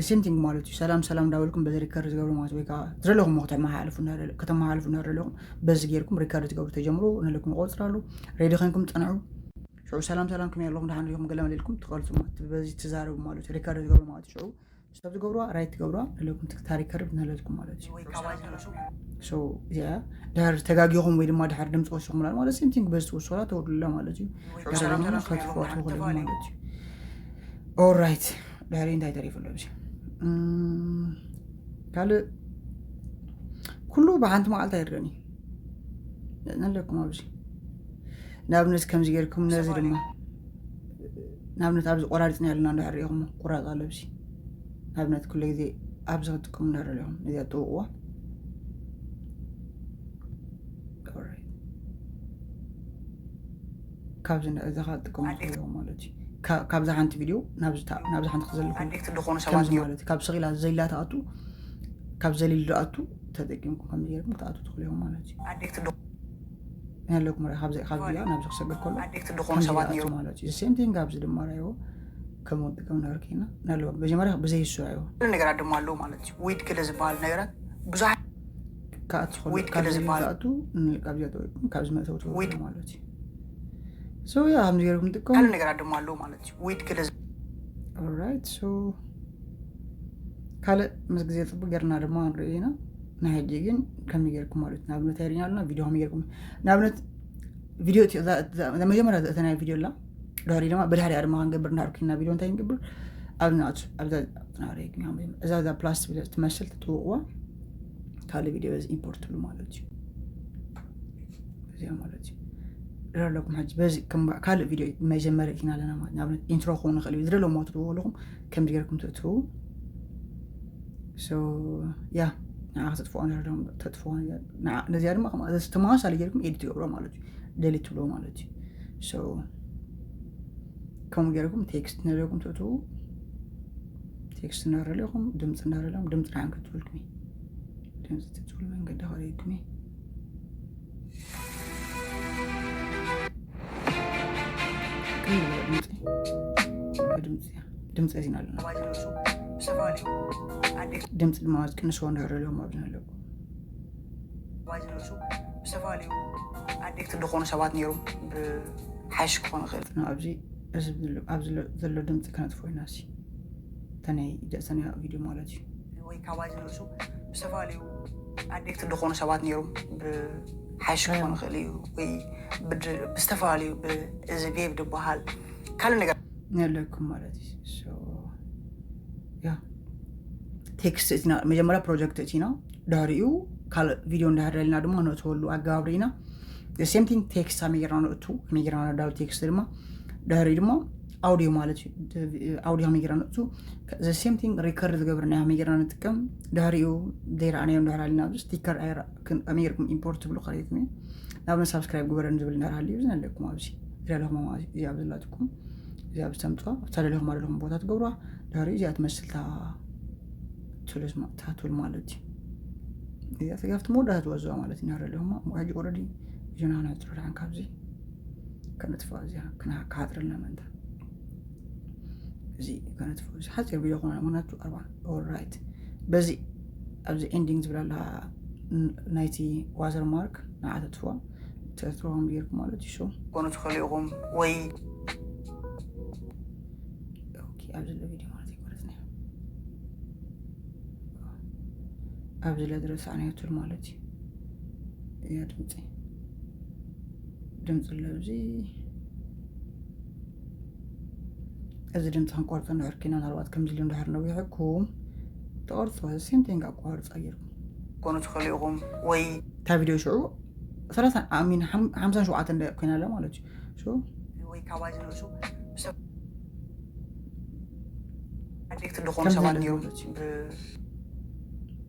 ሴም ቲንግ ማለት እዩ። ሰላም ሰላም እንዳበልኩም በዚ ሪከርድ ዝገብሩ ማለት ወይ ከዓ ዝደለኹም ከተመሓላልፉ እናደለ- ከተመሓላልፉ እናደለኹም በዚ ጌርኩም ሪከርድ ትገብሩ ተጀምሩ ነለኩም ይቆፅራሉ። ሬዲ ኮይንኩም ፀንሑ። ሽዑ ሰላም ሰላም ከመይ ኣለኹም ደሓን ዲኹም ገለ መለ ኢልኩም ትቐልፁ ማለት በዚ ትዛረቡ ማለት እዩ። ሪከርድ ትገብሩ ማለት እዩ። ሽዑ ሰብ ዝገብሩዋ ራይት ትገብሩዋ ነለኩም ትክታ ሪከርድ ነለኩም ማለት እዩ። ሶ እዚኣ ድሕር ተጋጊኹም ወይ ድማ ድሕር ድምፂ ወሲኹም ላ ማለት ሴም ቲንግ በዚ ትወስኹላ ተወድሉላ ማለት እዩ። ድሕር ድማ ከትፍዋ ትኽእሉ ኢኹም ማለት እዩ። ኦራይት ድሕሪ እንታይ ተሪፉ ኣሎ ኣብዚ ካልእ ኩሉ ብሓንቲ መዓልቲ ኣይርደን እዩ ነለኩም ኣብዚ ንኣብነት ከምዚ ጌርኩም ነዚ ድማ ንኣብነት ኣብዚ ቆራሪፅና ያለና እንድሕር ሪኢኹም ቁራፅ ኣለብሲ ንኣብነት ኩሉ ግዜ ኣብዚ ክትጥቀሙ እንድሕር ሪኢኹም ነዚኣ ጥውቅዋ ካብዚ ንዕዚ ክትጥቀሙ ትኽእሉ ኢኹም ማለት እዩ። ካ- ካብዛ ሓንቲ ቪድዮ ናብዚ ታ- ናብዛ ሓንቲ ክዘልኩም ኣዴክት ዝኾኑ ሰባት ከምዚ እዮም። ማለት እዩ። ካብ ስቕ ኢላ ዘይላ ትኣቱ ካብ ዘሊሉ ዝኣቱ ተጠቂምኩም ከምዚ ጌርኩም ክትኣቱ ትኽእሉ ኢኹም ማለት እዩ። ኣዴክት ዶ- ያለኩም ረ- ካብዚ ካብዚኣ ናብዚ ክሰግር ከሎ ኣዴክት ዝኾኑ ከምዚ ሰባት ዝኣቱ እዮም። ማለት እዩ። ሴም ቲንግ ኣብዚ ድማ ራይዎ ከም ወዲ ከም ነበርኪና ናለዎ መጀመርያ ብዘይ ይሱ ራይዎ ኩሉ ነገራት ድማ ኣለዎ ማለት እዩ። ዊድ ክለ ዝበሃል ነገራት ብዙሓት ክኣቱ ዝኽእሉ ዊድ ካብ ክለ ዘሊሉ ዝበሃል ዝኣቱ ን- ካብዚኣ ተወ- ካብዚ መእተዊ ትወ ዊድ ማለት እዩ። ሶ ያ ከምዚ ገይርኩም ጥቀሙ ካልእ ነገራት ድማ ኣለዎ ማለት እዩ። ዊድ ክለ ኦራይት ሶ ካልእ ምስ ግዜ ፅቡቅ ጌርና ድማ ንርኢ ኢና። ናይ ሕጂ ግን ከመይ ጌርኩም ማለት እዩ ንኣብነት ኣይርኢና ኣለና ቪድዮ ከመይ ጌርኩም ንኣብነት ቪድዮ እቲ እዛ- እዛ- እዛ መጀመርያ ዘእተናያ ቪድዮ ኣላ ድሕሪ ድማ ብድሕሪኣ ድማ ክንገብር እንዳርኩና ቪድዮ እንታይ ንገብር ኣብ ናቱ ኣብዛ ናሬ ግን እዛ እዛ ፕላስ ትብል ትመስል ትጥውቅዋ ካልእ ቪድዮ በዚ ኢምፖርት ትብሉ ማለት እዩ እዚኣ ማለት እዩ ዝረለኩም ሕጂ በዚ ከም ካልእ ቪድዮ መጀመርያ ኢና ኣለና ማለት ንኣብነት ኢንትሮ ክኸውን ይኽእል እዩ ዝደለሞ ትብሉ ከለኹም ከምዚ ገይርኩም ትእትዉ ሶ ያ ንዓ ከተጥፍኦ ንረድኦም ተጥፍኦ ነዚኣ ድማ ከም ተመሳሳሊ ገይርኩም ኤዲት ይገብሮ ማለት እዩ ደሊት ትብሎ ማለት እዩ ሶ ከምኡ ገይርኩም ቴክስት ነለኩም ትእትዉ ቴክስት እናረለኹም ድምፂ እናረለኹም ድምፂ ንዓን ክትብልኩም ድምፂ ትትብሉ መንገዲ ከሪኩም ድምፂ ድምፂ ዚና ኣለና ድምፂ ድማ ዝቅንስዎ ንዕረልዮም ኣብዚ ኣለዉ ዝተፈላለዩ ኣዴክት ዝኾኑ ሰባት ነይሮም ብሓይሽ ክኾኑ ይኽእል ኣብዚ ኣብዚ ዘሎ ድምፂ ከነጥፎ ኢና ሲ ተነይ ደእሰና ቪድዮ ማለት እዩ ወይ ካባዚ ንርእሱ ብዝተፈላለዩ ኣዴክት ዝኾኑ ሰባት ነይሮም ብሓይሽ ክኾኑ ይኽእል እዩ ወይ ብዝተፈላለዩ እዚ ቬብ ዝበሃል ካልእ ነገር ነለኩም ማለት እዩ ያ ቴክስት እቲና መጀመሪያ ፕሮጀክት እቲና ድሕሪኡ ካልእ ቪድዮ እንዳህረልና ድማ ነእትወሉ ኣገባብ ርኢና ሴም ቲንግ ቴክስት ከመይ ጌርና ነእቱ ከመይ ጌርና ነዳሉ ቴክስት ድማ ድሕሪኡ ድማ ኣውዲዮ ማለት እዩ ኣውዲዮ ከመይ ጌርና ነእቱ ሴም ቲንግ ሪከርድ ዝገብርና ከመይ ጌርና ንጥቀም ድሕሪኡ ዘይረኣናዮ እንድሕር ኣለና ኣብዚ ስቲከር ከመይ ጌርኩም ኢምፖርት ትብሉ ከሪትኒ ናብ ሳብስክራይብ ግበረን ዝብል እንድሕር ሃልዩ እዚ ኣለኩም ኣብዚ ዝደለኹም እዚ ኣብ ዘላትኩም እዚ ኣብ ዝተምፅዋ ኣብታ ደለኹም ኣለኹም ቦታ ትገብሯ ድሕሪ እዚኣ ትመስል ታቱል ማለት እዩ እዚኣ ተጋፍቲ መወዳእታ ትወዝዋ ማለት እዩ ንሕሪ ኣለኹማ ሕጂ ኦረዲ ቪዲዮና ክነሕፅሮ ደሓን ካብዚ ከነጥፍኣ እዚኣ ክሓፅረልና ምእንታ እዚ ከነጥፍኦ እዚ ሓፂር ቪድዮ ኮነ ምክንያቱ ኣርባ ኦራይት በዚ ኣብዚ ኤንዲንግ ዝብል ኣላ ናይቲ ዋተር ማርክ ንዓ ተጥፍዋ ተጥፍዋ ከም ጌርኩም ማለት እዩ ሾው ኮኑ ትኽእሉ ኢኹም ወይ ኣብዚ ዘሎ ቪድዮ ማለት ይቆረፅና ኣብዚ ለዝረሳዕናዮ ቱል ማለት እዩ እያ ድምፂ ድምፂ ኣለብዚ እዚ ድምፂ ክንቆርፆ እንድሕር ኪና ናልባት ከምዚ ኢሉ እንድሕር ነዊሕኩም ተቆርፆ ሴም ቲንግ ኣቋርፃ ገይርኩም ኮኑ ትኽእሉ ኢኹም ወይ እታ ቪድዮ ሽዑ ሰላሳ ኣሚን ሓምሳን ሸውዓተን ደቂቕ ኮይና ኣላ ማለት እዩ ወይ ካባዚ ንርእሱ ኣዲክት ዝኾኑ ከምዚ ሰባት ኣለኩ ነይሮም ማለት እዩ። ብ-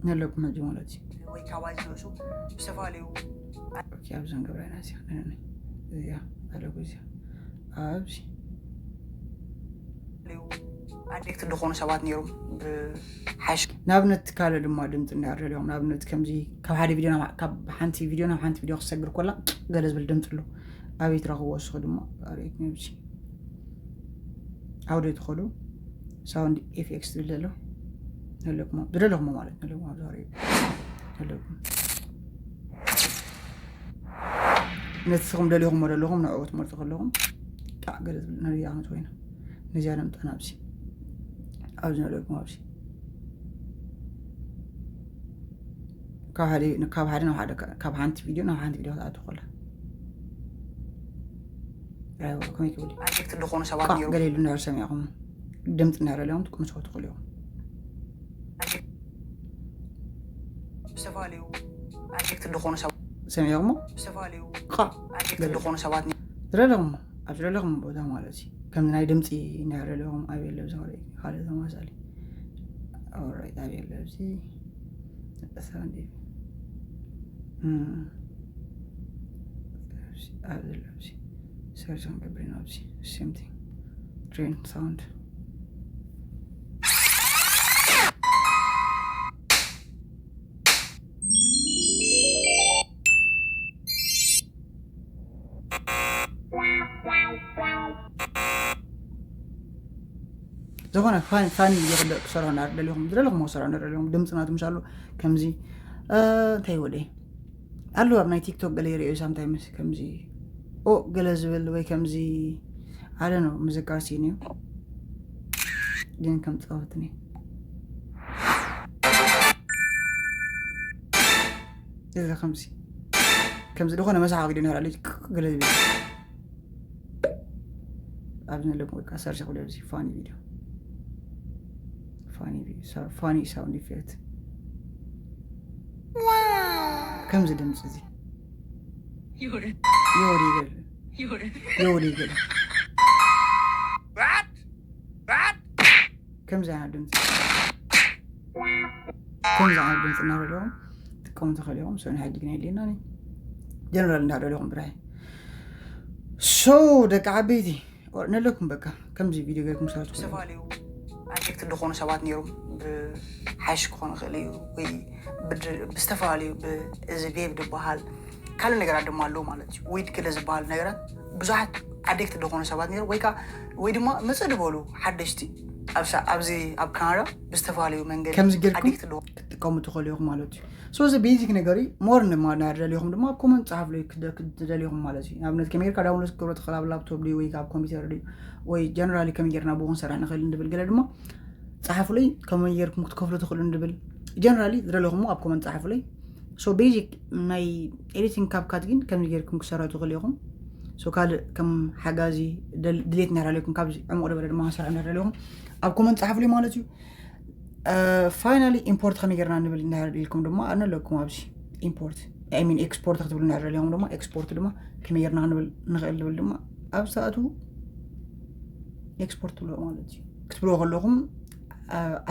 ነለኩም ሕጂ ማለት እዩ። ወይ ካብ ኣዚ ዝነሱ ብዝተፈላለዩ ኦኬ፣ ኣብዚ ንገብራ ኢና እዚኣ። ነነ እዚኣ ኣለኩ እዚኣ ኣብዚ ኣዲክት ዝኾኑ ሰባት ነይሮም ብሓሽ ንኣብነት ካልእ ድማ ድምፂ እንዳርደልዮም ንኣብነት ከምዚ ካብ ሓደ ቪድዮ ናብ- ካብ ሓንቲ ቪድዮ ናብ ሓንቲ ቪድዮ ክሰግር ኮላ ገለ ዝብል ድምፂ ኣሎ። ኣበይ ትረኽብዎ እስኹ ድማ ኣርእየኩም ኣብዚ ኣውደ ትኸዱ ሳውንድ ኤፌክስ ዝብል ዘሎ ኣለኩም ዝደለኹሞ ማለት ኣለኩም ኣብዚ ኣርእየኩም ኣለኩም ነቲ ስኹም ደሊኹም ደለኹም ንዕኡ ትመርጡ ከለኹም ጣዕ ገለ ዝብል ነዚኣ ክንት ኮይና ነዚኣ ነምጣና ኣብዚ ኣብዚ ነለኩም ኣብዚ ካብ ሓደ ናብ ሓደ ካብ ሓንቲ ቪድዮ ናብ ሓንቲ ቪድዮ ክትኣቱ ከላ ከመይ ክብል ኣዲክት ዝኾኑ ሰባት ነይሮም ገለ ኢሉ እንድሕር ሰሚዕኹም ድምፂ እንዳረለዮም ትቅምስዎ ትኽእሉ ኢኹም ዝተፈላለዩ ኣዲክት ዝኾኑ ሰባት ሰሚዕኹሞ ዝተፈላለዩ ቃ ኣዲክት ዝኾኑ ሰባት ዝረለኹም ኣብ ዝረለኹም ቦታ ማለት እዩ ከምዚ ናይ ድምፂ እንዳረለኹም ኣብ የለ ብዝኸደ ካልእ ተማሳሊ ኦራይት ኣብ የለ ኣብዚ ሳውንድ ኣብዚ ኣብዚ ሰርች ክንገብር ኢና ኣብዚ ሴም ቲንግ ድሬን ሳውንድ ዝኾነ ፋኒ ፋኒ ቪድዮ ክደ- ክሰርሖ እንዳደለኹም ዝደለኹም ክሰርሖ እንዳደለኹም ድምፂ ናቱ ምሻሉ ከምዚ እ፣ እንታይ ወደ ኣለዉ ኣብ ናይ ቲክቶክ ገለ ይርእዩ ሳምታይምስ ከምዚ ኦ ገለ ዝብል ወይ ከምዚ ኣለ ነው ምዝካር ሲኒ ግን ከም ጸወትኒ እዚ ከምዚ ከምዚ ዝኾነ መሳሓ ቪድዮ ነራ ገለ ዝብል ኣብዚ ነለኩም ወይ ከዓ ሰርች ክብለ ኣብዚ ፋኒ ቪድዮ ፋኒ ቪድዮ ሳ- ፋኒ ሳውንድ ኢፌክት ከምዚ ድምፂ እዚ የወዲ ይገል የወዲ ይገል ከምዚ ዓይነት ድምፂ ከምዚ ዓይነት ድምፂ እናረለኹም ትጥቀሙ ትኽእሉ ኢኹም ሰው ናይ ሕጂ ግን የድልየና ጀነራል እንዳደለኹም ብራይ ሶ ደቂ ዓበይቲ ነለኩም በቃ ከምዚ ቪድዮ ገርኩም ሰርቱ ዝተፈላለዩ ኣዲክት ዝኾኑ ሰባት ነይሮም ብሓሽ ክኾኑ ይኽእል እዩ ወይ ብድ- ብዝተፈላለዩ ብ- እዚ ቬብ ዝበሃል ካልእ ነገራት ድማ ኣለዉ ማለት እዩ ዊድ ክለ ዝበሃል ነገራት ብዙሓት ኣዲክት ዝኾኑ ሰባት ነይሮም ወይ ከዓ ወይ ድማ ምፅእ ዝበሉ ሓደሽቲ ኣብ ሳ- ኣብዚ ኣብ ካናዳ ብዝተፈላለዩ መንገዲ ከምዚ ጌርኩም ኣዲክት ዝኾኑ ክትጥቀሙ ትኽእሉ ኢኹም ማለት እዩ ሶ እዚ ቤዚክ ነገር እዩ ሞር ንማናር ደሊኹም ድማ ኮመንት ጸሓፍለይ ክደልኹም ማለት እዩ ንኣብነት ከመይ ጌርካ ዳውንሎድ ክትገብሮ ትኽእል ኣብ ላፕቶፕ ድዩ ወይ ኣብ ኮምፒውተር ድዩ ወይ ጀነራሊ ከመይ ጌርና ብኡ ክንሰርሕ ንኽእል እንድብል ገለ ድማ ጸሓፉለይ ከመይ ጌርኩም ክትከፍሉ ትኽእሉ እንድብል ጀነራሊ ዝደለኹሞ ኣብ ኮመንት ጸሓፉለይ ሶ ቤዚክ ናይ ኤዲቲንግ ካብካት ግን ከምዚ ጌርኩም ክሰርሑ ትኽእሉ ኢኹም ሶ ካልእ ከም ሓጋዚ ደል- ድሌት እንዳሃለኩም ካብዚ ዕሙቕ ደበለ ድማ ክሰርሑ እንዳሃለኩም ኣብ ኮመንት ጸሓፉለይ ማለት እዩ ፋይናሊ ኢምፖርት ከመይ ጌርና ንብል እንዳሃር ኢልኩም ድማ ኣነ ኣለኩም ኣብዚ ኢምፖርት ሚን ኤክስፖርት ክትብሉ እንዳሃር ኢልኩም ድማ ኤክስፖርት ድማ ከመይ ጌርና ክንብል ንኽእል ንብል ድማ ኣብ ሰኣቱ ኤክስፖርት ትብሎ ማለት እዩ ክትብልዎ ከለኹም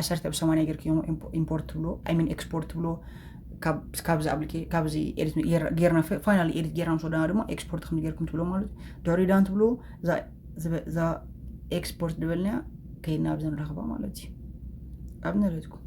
ዓሰርተ ብ ሰማንያ ጌርክዮም ኢምፖርት ትብሎ ሚን ኤክስፖርት ትብሎ ካብዚ ኣፕሊኬ ካብዚ ኤዲት ጌርና ፋይናሊ ኤዲት ጌርና ምስ ወዳና ድማ ኤክስፖርት ከም ጌርኩም ትብሎ ማለት እዩ ድሕሪ ዳን ትብሎ እዛ ኤክስፖርት ዝበልናያ ከይድና ኣብዚ ንረኽባ ማለት እዩ ኣብ ነረትኩም